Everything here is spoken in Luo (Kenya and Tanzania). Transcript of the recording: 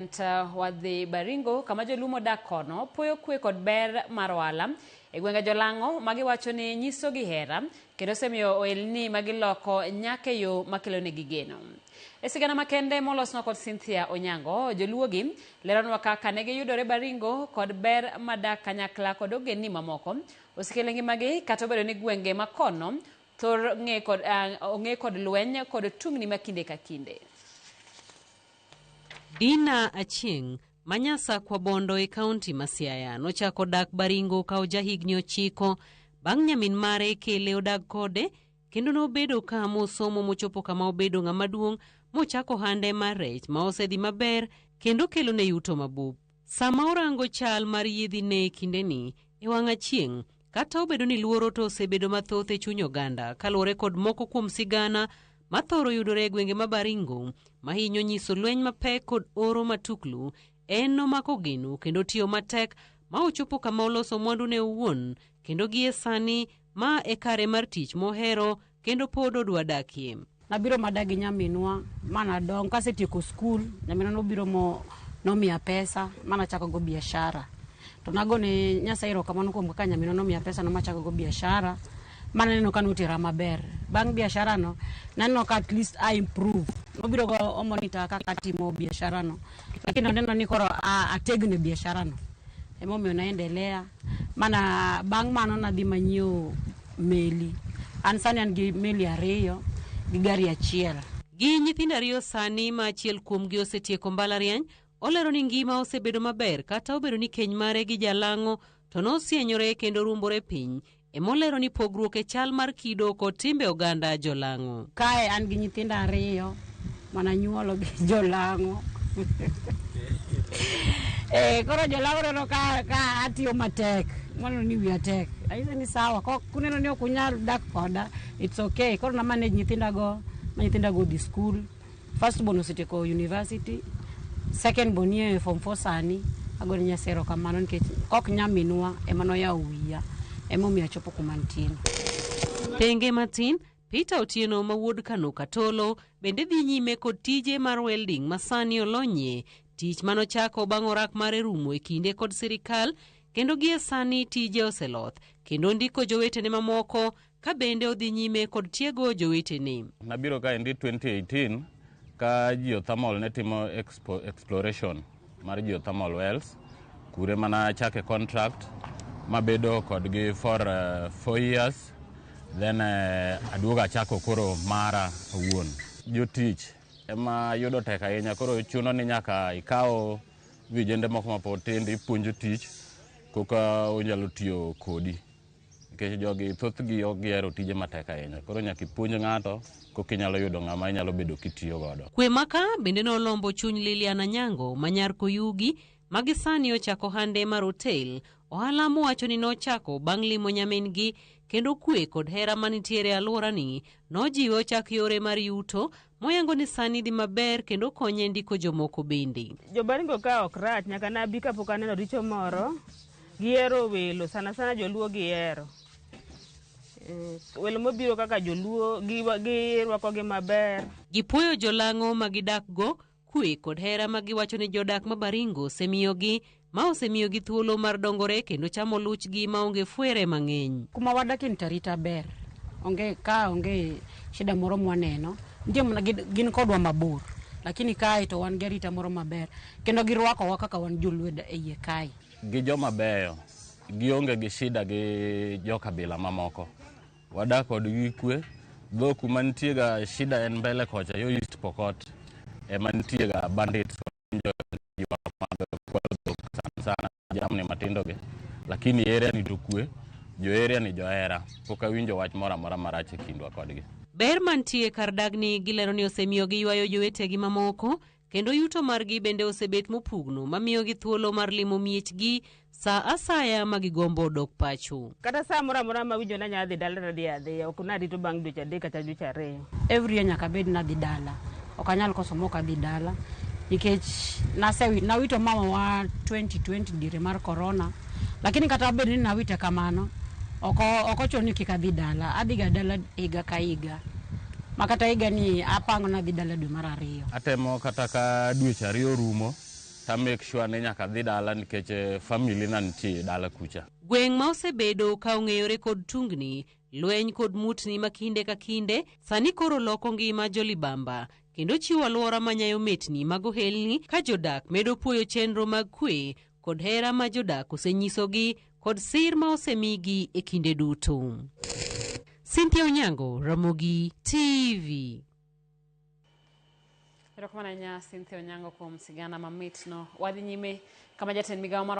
Wadhi Baringo kama joluo modak kono puoyo kwe kod ber mar ohala e gwenge Jolang'o ma giwacho ni nyisogi hera kendo osemiyo ohelni ma giloko nyak e yo makelonegi geno. E sigana makende molosnwa kod Cynthia Onyango, joluogi leronwa kaka ne giyudore Baringo kod ber ma dak kanyakla kod ogendni mamoko osekelo e ngimagi kata obedo ni gwenge ma kono thor ng'e kod, ong'e kod lweny kod tungni ma kinde ka kinde. Dina Achieng' ma Nyasakwa Bondo e kaunti ma Siaya nochako dak Baringo ka ojahigni 9 bang' nyamin mare kele odag kode kendo nobedo ka mosomo mochopo kama obedo ng'ama duong' mochako ohande mar rech ma osedhi maber kendo kelone yuto mabup. Sama orango chal mar yiedhi ne e kindeni e wang' Achieng' kata obedo ni luoro to osebedo mathoth e chuny oganda kaluwore kod moko kuom sigana mathoro yudore e gwenge ma Baringo mahinyo nyiso lweny mapek kod oro matuklu, en nomako geno kendo tiyo matek ma ochopo kama oloso mwandune owuon kendo gie sani ma e kare mar tich mohero kendo pod odwa dakie. Nabiro madak gi nyaminwa manadong kasetieko skul, nyaminwa nobiro mo nomiya pesa manachako go biashara. To nagone Nyasaye erokamano kuom kaka nyaminwa nomiya pesa no machako go biashara mananeno ka notera maber. Bang' biashara no, naneno ka at least I improve. Nobiro go o monitor kaka atimo biashara no. Lakini oneno ni koro ategno e biashara no. Emomiyo naendelea mana bang' mano nadhi manyiewo meli. An sani an gi meli 2 gi gari 1. Gi nyithindo 2 sani ma achiel kuomgi osetieko mbalariany, olero ni ngima osebedo maber kata obedo ni keny mare gi jalang'o to nosienyore kendo ruombore piny. Emolero ni pogruok e chal mar kido kod timbe oganda jolang'o. Kae an gi nyithindo 2 mananyuolo gi jolang'o. Koro jolang'o neno ka atiyo matek, maneno ni wiya tek. Anyise ni sawa, kuneno ni ok unyal dak koda, it's okay. Koro na manage nyithindago, ma nyithindago odhi school. First born osetieko university, second born nie form 4 sani. Agone Nyasaye erokamano nikech kok nyaminwa ema noyawo wiya, emomiyo achopo kuma antie. Tenge matin, Peter Otieno ma wuod Kano Katolo bende dhi nyime kod tije mar welding ma sani olonyie, tich manochako bang' orak mare rumo e kinde kod sirikal, kendo gie sani tije oseloth kendo ndiko jowetene mamoko ka bende odhi nyime kod tiego jowetene. Nabiro kaendi 2018 ka geothermal ne timo exploration mar geothermal wells, kure mana chake contract mabedo kodgi for 4 years, then aduogo achako koro mara owuon. Jotich ema yudo tek ahinya, koro chuno ni nyaka ikaw vijende moko mapod tindo ipuonjo tich koka onyalo tiyo kodi. Nikech jogi thothgi ok gihero tije matek ahinya, koro nyaka ipuonj ng'ato koka inyalo yudo ng'ama inyalo bedo kitiyo godo. Kwe maka bende nolombo chuny Lilian Anyango ma nyar Koyugi ma gi sani ochako ohande mar hotel, ohala mowacho ni nochako bang' limo nyamin-gi kendo kwe kod hera manitiere e alworani nojiwe ochak yore mar yuto moyango ni sani dhi maber kendo konye ndiko jomoko bende. Jobaringo ka ok rach, nyaka nabi kapok aneno richo moro. Gihero welo, sana sana joluo gihero. Welo mobiro kaka joluo, girwakogi maber. Gipuoyo jolang'o ma gidakgo kwe kod hera ma giwacho ni jodak ma Baringo osemiyogi, ma osemiyogi thuolo mar dongore kendo chamo luchgi maonge fwere mang'eny. Kuma wadakie ni tarita ber, onge ka onge shida moro mwaneno, nitie mana gin kodwa mabor, lakini kae to wan gi arita moro maber kendo girwakowa kaka wan joluo e iye kae. Gi joma beyo, gionge gi shida gi jokabila mamoko. Wadak kodgi kwe, dho kuma nitie ga shida en mbele kocha yo East Pokot ema nitie ga bandits sana sana jamni matindo gi, lakini area ni to kwe, jo area ni johera, pok awinjo wach moro amora marach e kindwa kodgi. Ber mantie kar dagni gilero ni osemiyo giywayo jowetegi mamoko kendo yuto margi bende osebet mopugno mamiyogi thuolo mar limo miechgi sa asaya ma gigombo dok pacho. Kata sa moro amora ma awinjo ni anyalo dhi dala to adhi adhiya, ok narito bang' dweche 3 kata dweche 2. Every year nyaka abed ni adhi dala, ok anyal koso mok adhi dala nikech nawito mama wa 2020 diere mar corona, lakini kata bed ni nawite kamano, ok ochuno ni kik adhi dala, adhi ga dala higa ka higa. Ma kata higa ni apango nadhi dala dwe mar 2. Atemo kata ka dweche 2 orumo To make sure ni nyaka adhi dala nikech family na nitie dala kucha. Gweng' ma osebedo ka ong'eyore kod tungni, lweny kod mutni ma kinde ka kinde, sani koro loko ngima jolibamba kendo chiwo alwora manyayo metni mag ohelni ka jodak medo puoyo chenro mag kwe kod hera ma jodak osenyisogi kod sir ma osemigi e kinde duto. Cynthia Onyango, Ramogi TV. Erokamano ahinya, Cynthia Onyango, kuom sigana mamit no. Wadhi nyime kama jatend migawo mar